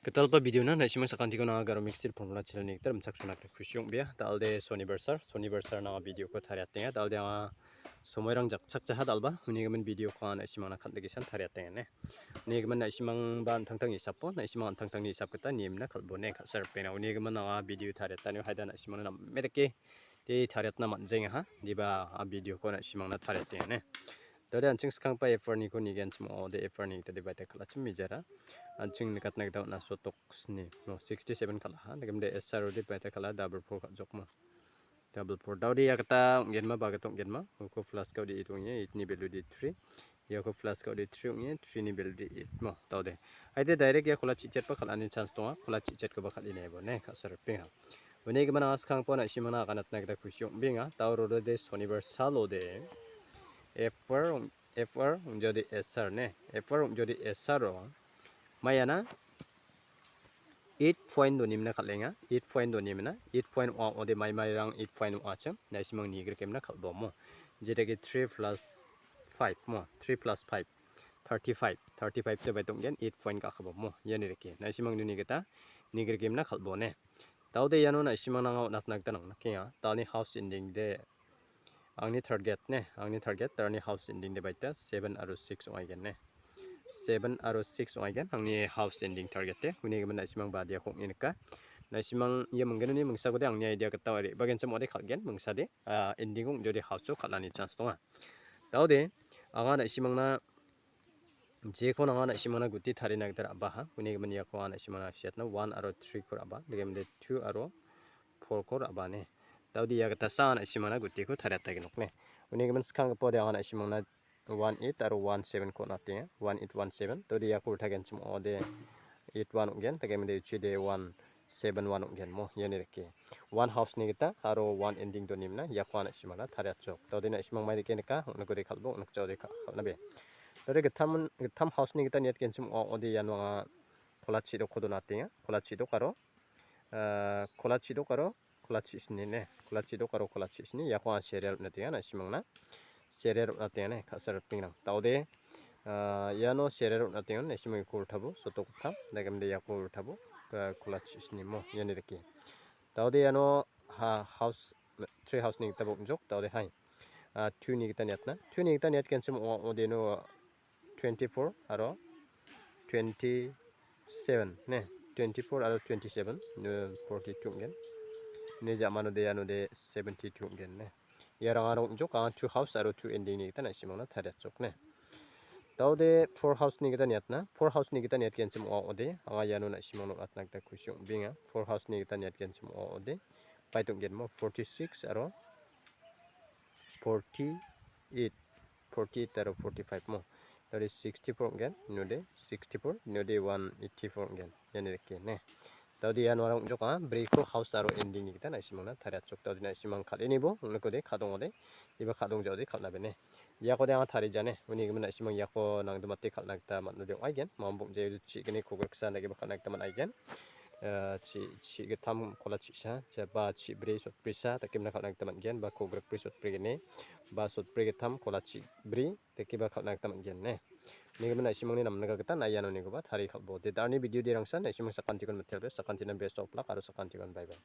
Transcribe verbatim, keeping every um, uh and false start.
Gitalgipa video-na na·simang sakantiko nanga Garo Mixture Formula channel-ni gita rimchaksoana gita kusi ong·bea. Dal·de sonibarsar, sonibarsar nanga video-ko tariatenga. Dal·de anga somoirang jakchakjaha dal·ba, unigimin video-ko anga na·simangna kal·e tariatenga ne. Unigimin na·simangba an·tangtangni hisapo, na·simang an·tangtangni hisap gita nimna kal·bone ka·saripenga. Unigimin anga video tariatani haida na·simangna name dake de tariatna man·jaengaha. Diba a video-ko na·simangna tariatenga ne. Dode an·ching skanggipa F R-niko nigenchim ong·ode F R-ni gita dibaita kal·achim mijara. An·ching nikatna gita man·a sotok sni, no, sixty-seven kal·aha. Degimde S R-o dibaita kal·a, double four kal·jokmo. Double four. Dode ia gita ong·genma, ba gita ong·genma. Uko plus ka·ode eight ong·e, eight-ni value de three. Iako plus ka·ode three ong·e, three-ni value de eight mo. Dode. Haide direct ia kola chichetba kal·ani chance donga. Kola chichetkoba kal·e nebone, ka·saripenga. Uni gimin anga skanggipa na·simangna aganatna gita kusi ong·benga. Dao rodode sonibar salode F R ong-, F R ong·jode S R ne. F R ong·jode S R-o. Maiana eight point donimna kal·enga. Eight point donimna. Eight point ong·a ong·ode maimairang eight point ong·achim. Na·simang nigrikemna kal·bomo. Jedake three plus five mo. Three plus five. Thirty-five. Thirty-five te bai tong·gen. Eight point ka·akaba mo. Iani rike. Na·simang nuni gita nigrikemna kal·bone. Dao de iano na·simangna anga on·atna gita nangnakenga. Dalni house ending de angni target ne, angni target darni house ending de baita seven aro six ong·aigen ne. Seven aro six ong·aigen angni house ending target de. Uni gimin na·simang badiako ong·e nika. Na·simang ia minggenoni mingsakode angni idea gita re·bagenchim ong·ode kal·gen mingsade, ah, ending-o ong·jode house-o kal·ani chance donga. Dao de, anga na·simangna jeko nanga na·simangna guti tarina gita ra·baha. Uni gimin iako anga na·simangna siatna one aro three-ko ra·ba. Degimde two aro four-ko ra·bane. Dao de ia gita sa anga na·simangna gutiko tariatagenokne. Uni gimin skanggipa de anga na·simangna one eight aro one seven-ko on·atenga. One eight one seven. Dao de iako ultagenchim ong·ode eight one ong·gen. Degimde uchide one seven one ong·gen mo. Iani rike. One house-ni gita aro one ending donimna iako anga na·simangna tariatjok. Dao de na·simang mai dake nika, ong·nikode kal·bo, ong·nikjaode ka-, kal·nabe. Dao de gittam, gittam house-ni gita niatgenchim ong·ode iano anga kola chidokko donatenga. Kola chidok aro, ah, kola chidok aro kola chisni ne. Kola chidok aro kola chisni iako anga serial on·atenga na·simangna. Serial on·atenga ne, ka·saripengrang. Dao de, ah, iano serial on·atenga na·simang iako ultabo, sotok gittam, degimde iako ultabo, ah, kola chisni mo, iani rike. Dao de iano ha-, house, three house-ni gita bok·jok, dao de hai. Ah, two-ni gita niatna. Two-ni gita niatgenchim ong·a ong·ode no twenty-four aro twenty-seven ne, twenty-four aro twenty-seven, no forty-two ong·gen. Ne ja·mano de iano de seventy-two ong·gen ne. Iarang aro ong·jok, anga two house aro two ending-ni gita na·simangna tariatjok ne. Dao de four house-ni gita niatna, four house-ni gita niatgenchim ong·a ong·ode, anga iano na·simangna on·atna gita kusi ong·benga. Four house-ni gita niatgenchim ong·a ong·ode, bai tong·genmo forty-six aro forty-eight, forty-eight aro forty-five mo. Dao de sixty-four ong·gen, inode sixty-four, inode one eighty-four ong·gen. Iani rike ne. Dao de iano aro ong·jok, ah, briko house aro ending-ni gita na·simangna tariatjok. Dao de na·simang kal·enibo ong·nikode, ka·dongode, iba ka·dongjaode kal·nabene. Iakode anga tarijane, uni gimin na·simang iako nangdimate kal·na gita man·ode ong·aigen. Mambo ong·jaode chi·gni kogriksa dagiba kal·na gita man·aigen. Eh, chi-, chi·gittam kola chi·sa, ja-, ba chi·bri sotbrisa dakemna kal·na gita man·gen, ba kogrikbri sotbrigni, ba sotbrigittam kola chi·bri dakiba kal·na gita man·gen ne. Unigimin na·simangni namnika gita na·ianonikoba tarie kal·bo. De darni video de rangsan na·simang sakantikon mitelbe, sakantina best of luck aro sakantikon bye bye.